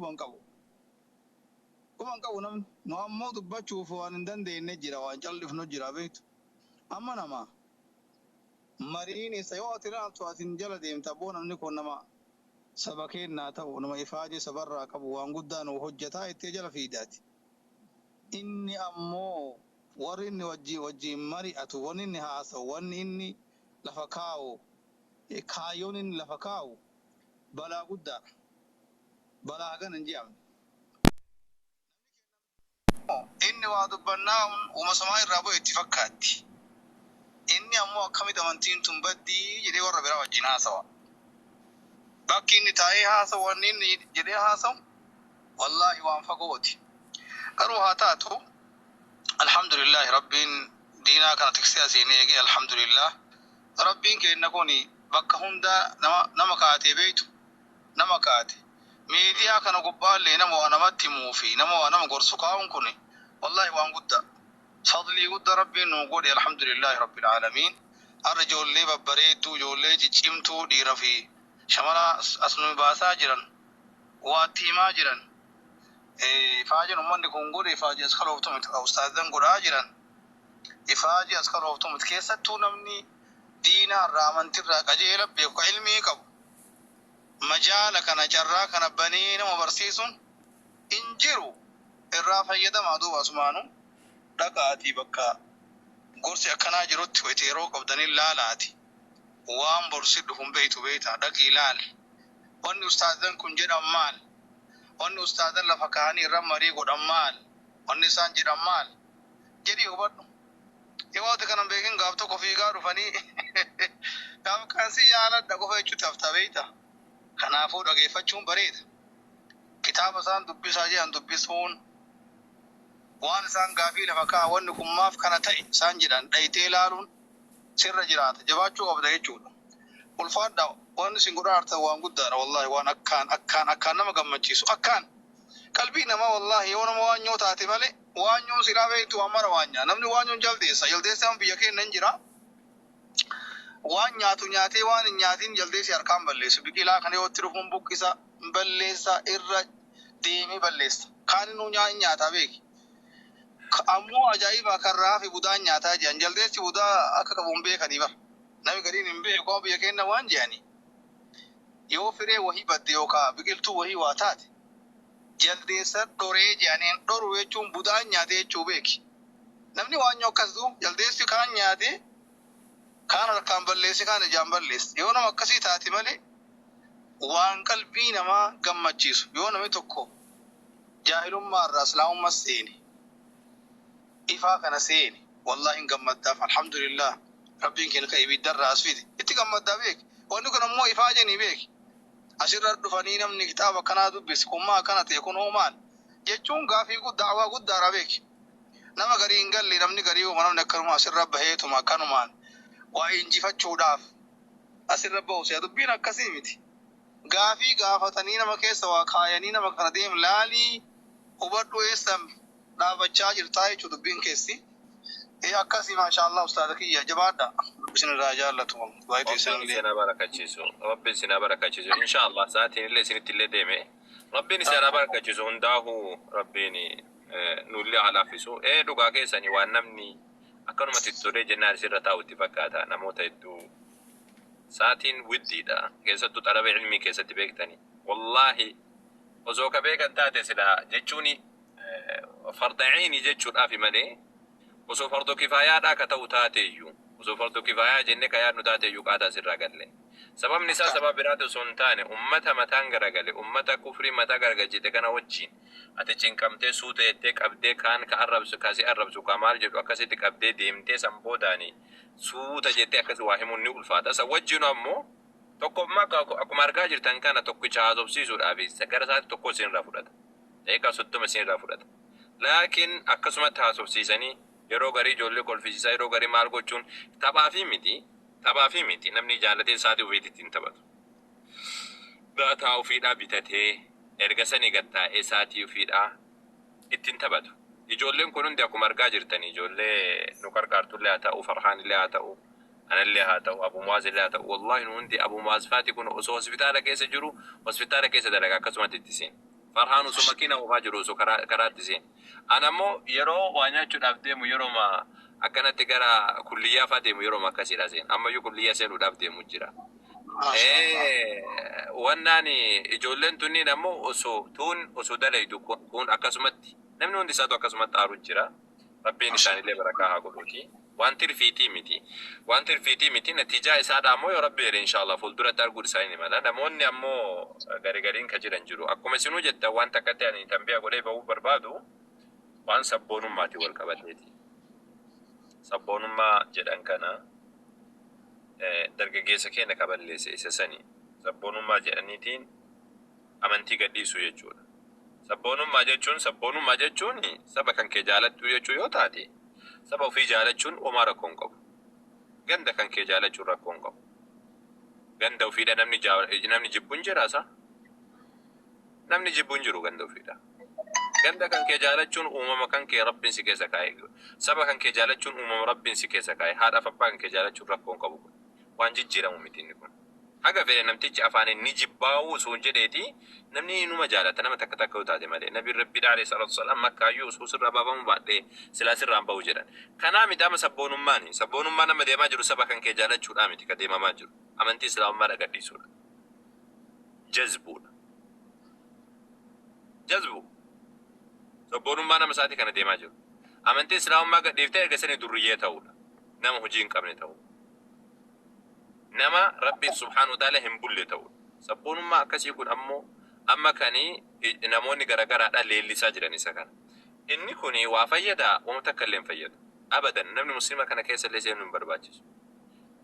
Quban qabu. Quban qabu namni. Nu ammoo dubbachuuf waan hin dandeenye jira, waan callifnu jira beektu. Amma nama mariin isa yoo ati ilaaltu atin jala deemta, abboo namni kun nama saba keenyaa ta'u, nama ifaajee sabarraa qabu, waan guddaa nu hojjetaa ittee jala fiidaati. Inni ammoo warri inni wajjiin mari'atu, wanni inni haasa'u, wanni inni lafa kaa'u, kaayyoon inni lafa kaa'u balaa guddaadha. Balaa hagana hin je'amne. Inni waa dubbannaa uuma samaa irraa bu'e itti fakkaatti. Inni ammoo akkamitti amantiin tun baddii jedhee warra biraa wajjin haasawa. Bakki inni taa'ee haasawu, wanni inni jedhee haasawu, wallaahi waan fagooti. Garuu haa taatu, alhamdulillahi, Rabbiin diinaa kana tiksee asiin eege, alhamdulillah. Rabbiin kenna kun bakka hundaa nama kaatee beektu, nama kaate. Miidiyaa kana gubbaallee nama waa namatti himuu fi nama waa nama gorsu kaa'uun kun wallaahi waan guddaa. Fadlii guddaa Rabbiin nu godhe, alhamdulillahi rabbil aalamiin. Har'a ijoollee babbareedduu, ijoollee ciccimtuu, dhiira fi shamara as nu baasaa jiran, waatti himaa jiran. Ifaajin uummanni kun godhe ifaajii as kalooftu miti, ustaazan godhaa jiran. Ifaajii as kalooftu miti. Keessattuu namni diinaa irraa, amantiirraa qajeela beeku, ka ilmii qabu, majaala kana, carraa kana banee nama barsiisuun hin jiru. Irraa fayyadamaa duuba, asumaanu dhaqaatii bakka gorsi akkanaa jirutti wayita yeroo qabdanii laalaati. Waan borsi dhufu hin beektu, beektaa, dhaqii laali. Wanni ustaazan kun jedhan maal? Wanni ustaazan lafa kaa'anii irra marii godhan maal? Wanni isaan jedhan maal? Jedhii hubadhu. Yoo ati kana hin beekin, gaaf tokko fiigaa dhufanii gaaf kan si jaaladha qofa jechuutti haftaa, beekta. Kanaafuu dhageeffachuun bareeda. Kitaaba isaan dubbisaa jedhan dubbisuun, waan isaan gaafii lafa kaa'a, wanni kun maaf kana ta'e isaan jedhan dhayitee ilaaluun sirra jiraata. Jabaachuu qabda jechuudha. Ulfaadha, wanni isin godhaa jirtan waan guddaadha, wallaahi, waan akkaan akkaan akkaan nama gammachiisu, akkaan qalbii namaa, wallaahi, yoo nama waanyoo taate malee. Waanyoon silaa beektu waan mara waanyaa. Namni waanyoon jaldeessa. Jaldeessi amma biyya keenya hin jira. Waan nyaatu nyaatee waan hin nyaatin jaldeessi harkaan balleessu. Biqilaa kana yoo itti dhufuun buqqisa, balleessa, irra deemee balleessa. Kaan inuu hin nyaataa beeki. Ammoo ajaa'iba, kan raafi budaan nyaataa jiran. Jaldeessi budaa akka qabu hin beekanii bara. Namni gadiin hin beeku, amma biyya keenya waan jedhanii. Yoo firee wahii badde yookaan biqiltuu wahii waa taate, jaldeessa dhoree jedhaniin. Dhoru jechuun budaan nyaate jechuu beeki. Namni waanyoo akkas du'u, jaldeessi kaan nyaate, kaan harkaan balleesse, kaan ijaan balleesse. Yoo nama akkasii taate malee, waan qalbii namaa gammachiisu, yoo namni tokko jaahilummaa irraa islaamummaa seene, ifaa kana seene, wallahi hin gammaddaaf. Alhamdulillah, Rabbiin keenya kan ibiddarraa as fide itti gammaddaa beeki. Wanni kun ammoo ifaa jenii beeki. Asirra dhufanii namni kitaaba akkanaa dubbise kun maa akkana ta'e, kun hoo maal jechuun gaafii da'awaa guddaadha beeki. Nama garii hin galle, namni garii uma namni akkanuma asirra baheetuma akkanumaan waa injifachuudhaaf asirra bahu si'a, dubbiin akkasii miti. Gaafii gaafatanii nama keessa waa kaayanii, nama kana deem laalii hubadhu, eessa dhaabachaa jirtaa jechuu dubbiin keessi. Ee, akkasii, maashaallah, ustaaza kiyya, jabaadha. Isin irraa jaallatu. Baay'ee Rabbiin isinillee. isin haa barakachiisu. Rabbiin isin haa barakachiisu. Insha Allah sa'aatiin illee isinitti illee deeme. Rabbiin isin haa barakachiisu hundaahuu, Rabbiin nullee haa laaffisu. Ee, dhugaa keessanii, waan namni akkanumatti itti tolee jennaan isirra taa'u itti fakkaata namoota hedduu. Sa'aatiin widdiidha. Keessattuu xalaba ilmii keessatti beektanii. Wallaahi osoo ka beekan taate silaa jechuuni farda ciini jechuudhaafi malee, osoo fardo kifaayaadhaa ka ta'u taateeyyuu, osoo fardo kifaayaa jennee ka yaadnu taateeyyuu, qaataa sirraa galle. Sababni isaa sababa biraati osoo hin taane, ummata mataan garagale, ummata kufrii mataa garagalchite kana wajjiin ati cinqamtee suuta jettee qabdee, kaan ka arrabsu, ka si arrabsu, ka maal jedhu akkasitti qabdee deemtee, san boodaani suuta jettee akkasi waa himuun ni ulfaata. San wajjiinu ammoo tokkummaa akkuma argaa jirtan kana tokkicha haasofsiisuudhaaf gara isaatti tokko isinirraa fudhata. Daqiiqaa 30 isinirraa fudhata. Laakiin akkasumatti haasofsiisanii, yeroo garii ijoollee kolfisiisaa, yeroo garii maal gochuun taphaafi miti. Taphaafi miti, namni jaalatee sa'aatii ofiitti ittiin taphatu. Daataa ofiidhaa bitatee erga sanii gad taa'ee sa'aatii ofiidhaa ittiin taphatu. Ijoolleen kun hundi akkuma argaa jirtanii, ijoollee nu qarqaartullee haa ta'u, Farhaanillee haa ta'u, anallee haa ta'u, Abu Muwaazillee haa ta'u, wallahi nu hundi, Abu Muwaaz faati kun osoo hospitaala keessa jiru, hospitaala keessa dalagaa akkasumatti itti seena. Farhaan osoo makiina oofaa jiru osoo karaatti seene. Ana ammoo yeroo waa nyaachuudhaaf deemu, yerooma akkanatti gara kulliyyaa fa'aa deemu, yerooma akkasiidha seena. Ammayyuu kulliyyaa seenuudhaaf deemu jira. Wannaan ijoolleen tunniin ammoo osoo tuun osoo dalaydu, kun akkasumatti namni hundi isaatu akkasumatti aaru jira. Rabbiin isaanillee barakaa haa godhuuti. Waan tirfiitii miti. Waan tirfiitii miti. Natiijaa isaadha ammoo yoo Rabbi jedhe, inshallah, fuulduratti arguun isaanii ni mala. Namoonni ammoo gari gariin ka jiran jiru. Akkuma isinuu jettan, waan takkatti ani tanbiyaa godhee bahuu barbaadu waan sabboonummaatiin wal qabateeti. Sabboonummaa jedhan kana dargaggeessa keenya kaballeesse isa sani. Sabboonummaa jedhaniitiin amantii gadhiisuu jechuudha. Sabboonummaa jechuun saba kan kee jaalattuu jechuu yoo taate, saba ofii jaalachuun homaa rakkoo hin qabu. Ganda kan kee jaalachuun rakkoo hin qabu. Ganda ofiidha namni jibbu hin jiraasa. Namni jibbu hin jiru ganda ofiidha. Ganda kan kee jaalachuun uumama kan kee Rabbiin si keessa kaa'e. Saba kan kee jaalachuun uumama Rabbiin si keessa kaa'e. Haadhaaf abbaa kan kee jaalachuun rakkoo hin qabu kun. Waan jijjiiramu miti inni kun. Haga fedhe namtichi afaaniin ni jibbaa'uu osoo hin jedheeti, namni inuma jaalata, nama takka takka yoo taate malee. Nabiin Rabbii alayhi salaatu wasalaam Makkaayyuu osoo sirraa baafamuu baadhee silaa sirraan bahu jedhan. Kanaa miti amma sabboonummaani. Sabboonummaan amma deemaa jiru saba kan kee jaalachuudhaa miti ka deemamaa jiru. Amantii Islaamummaa dhagadhiisuudha. Jazbuudha. Jazbu. Sabboonummaa nama isaatii kana deemaa jiru. Amantii Islaamummaa gadhiiftee erga sanii durriyyee ta'uudha. Nama hojii hin qabne ta'uudha. Nama Rabbiin subhaanahu wa ta'ala hin bulle ta'uudha. Sabboonummaa akkasii kun ammoo amma kanii namoonni garagaraadhaan leellisaa jiran isa kana. Inni kun waa fayyadaa? Wanta takka illee hin fayyadu. Abadan namni Musliima kana keessa illee seenuu hin barbaachisu.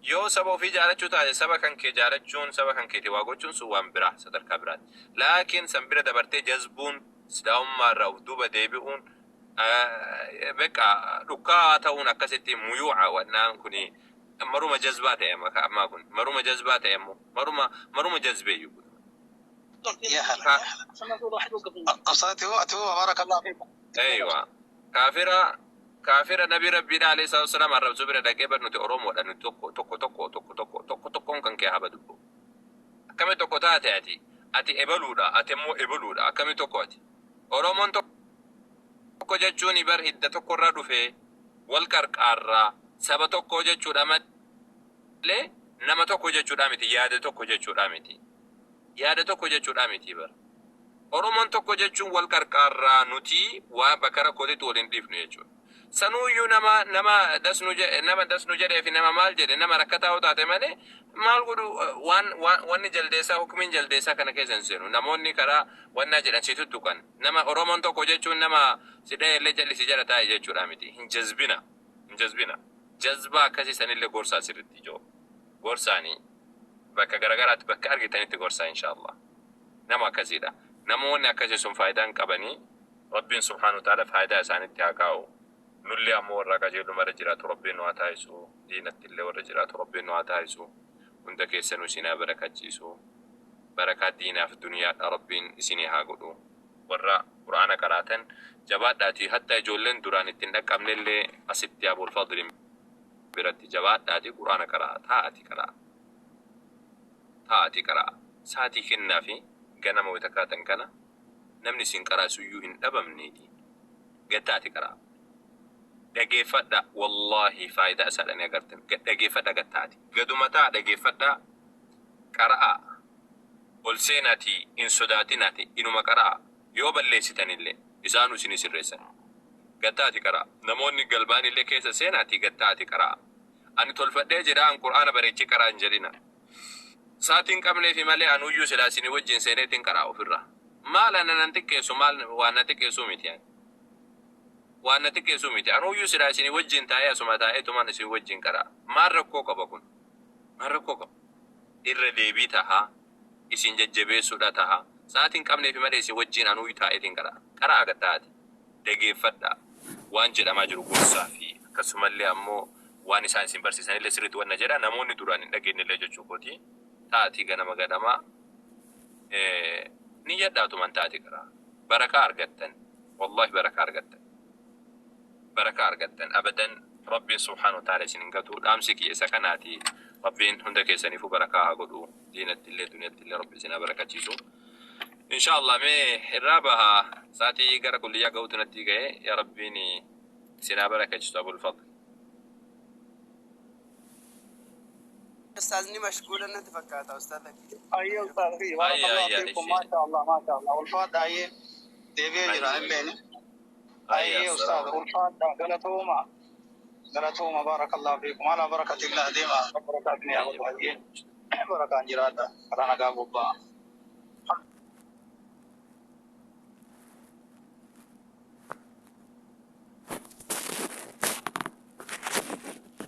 Yoo saba ofii jaalachuu taate, saba kan kee jaalachuun, saba kan keetii waa gochuun sun waan biraa, sadarkaa biraati. Laakiin san bira dabartee jazbuun, Islaamummaa irraa of duuba deebi'uun, beqa dhukkaa ta'uun, akkasitti muyuuca wannaan kuni maruma jazbaa ta'e ammaa kun maruma jazbaa ta'e ammoo maruma jazbeeyyu kun. يا هلا يا هلا أستاذ أتو، بارك الله فيك. Aywa. Kaafira kaafira Nabi Rabbiidha alayhi salaatu wasalaam arrabsuu bira dhaqee, bar nuti Oromoodha, nuti tokko tokko tokko tokko tokko tokko tokkoon kan kee haa dubbu. Akkami tokko taate ati? Ati ebaluudha, ati immoo ebaluudha, akkami tokko ati? Oromoon tokko jechuun bar hidda tokkorraa dhufee wal qarqaarraa saba tokko jechuudha malee nama tokko jechuudha miti, yaada tokko jechuudha miti. Yaada tokko jechuudha miti bar. Oromoon tokko jechuun wal qarqaarraa, nuti waa bakka rakkootitti wal hin dhiifnu jechuudha. Sanuuyyuu nama dasnu jedhe, nama dasnu jedhee fi nama maal jedhe, nama rakkataa yoo taate malee maal godhu, waan wanni jaldeessaa, hukumiin jaldeessaa kana keessa hin seenu. Namoonni karaa wannaa jedhan si tuttuqan. Nama Oromoon tokko jechuun nama si dha'e illee jal'isi jala taa'e jechuudha miti. Hin jazbina. Hin jazbina. Jazbaa akkasii sanillee gorsaa sirriitti ijoo. Gorsaanii bakka garagaraatti bakka argitanitti gorsaa, inshaallah. Nama akkasiidha. Namoonni akkasii sun faayidaan qabanii, Rabbiin subhaanahu wa ta'ala faayidaa isaanitti haa kaa'u. Nullee ammoo warra qajeeluu mara jiraatu Rabbiin nu haa taasisu. Diinatti illee warra jiraatu Rabbiin nu haa taasisu. Hunda keessanuu isin haa barakachiisu. Barakaa diinaaf duniyaadha Rabbiin isinii haa godhu. Warra Qur'aana qaraatan jabaadhaatii, hatta ijoolleen duraan ittiin dhaqqabnellee asitti Abul Fadli biratti jabaadhaatii Qur'aana qaraa, taa'atii qaraa. Taa'atii qaraa. Saatii kennaa fi ganama wayita kaatan kana namni isin qaraasuyyuu hin dhabamneeti. Gattaati qaraa. Dhageeffadha, wallaahi faayidaa isaadha ni agartan. Dhageeffadha gattaati. Gaduma ta'a, dhageeffadha, qara'a. Ol seenaatii hin sodaatinaati, inuma qara'a. Yoo balleessitanillee isaanu isinii sirreessan. Gattaati qara'a. Namoonni galbaanillee keessa seenaatii gattaati qara'a. Ani tolfadhee jira, an Qur'aana bareechee qaraa hin jedhina. Saatiin qabneefi malee anuyyuu silaa isinii wajjin seeneetiin qaraa ofirraa. Maal ana nan xiqqeessu, maal waan na xiqqeessuu miti ani. Waan na xiqqeessuu miti. Anuyyuu silaa isinii wajjin taa'ee, asuma taa'eetumaan isin wajjin qaraa. Maal rakkoo qaba kun? Maal rakkoo qaba? Irra deebii tahaa, isin jajjabeessuudha tahaa. Sa'aatiin qabneefi malee isin wajjin anuyyuu taa'eetiin qaraa. Qaraa gattaati. Dhageeffadhaa. Waan jedhamaa jiru gorsaa fi akkasumallee ammoo waan isaan isin barsiisanillee sirriitti wanna jedha. Namoonni duraan hin dhageenyellee jechuu kooti. Ta'atii ganama ganamaa ni yadhaatuman ta'ati qaraa. Barakaa argattan. Wallahi barakaa argattan. Barakaa argattan. Abadan Rabbiin subhaanahu wa ta'ala isin hin gatu. Dhaamsi kiyya isa kanaati. Rabbiin hunda keessaniifuu barakaa haa godhu. Diinatti illee duniyatti illee Rabbi isin haa barakachiisu. Inshallah mee irraa baha, sa'aatii gara kulliyyaa ga'uutu natti ga'e. Yaa Rabbiin isin haa barakachiisu, Abul Fadl. Ustaazni mashguula natti fakkaata, ustaaza. Ayyee, ustaaz fi Ayya, barakallahu ayya, fiikum. ishee. Maasha Allah, maasha Allah, ulfaadha. Ayyee, deebi'ee jira hin beene. Ayya, Ayyee ustaaz, assalamu. Ulfaadha, galatooma, galatooma, barakallahu fiikum, ala barakatillah, deema barakaatni haa godhu. Ayyee, barakaan jiraadha, karaa nagaa bobbaa.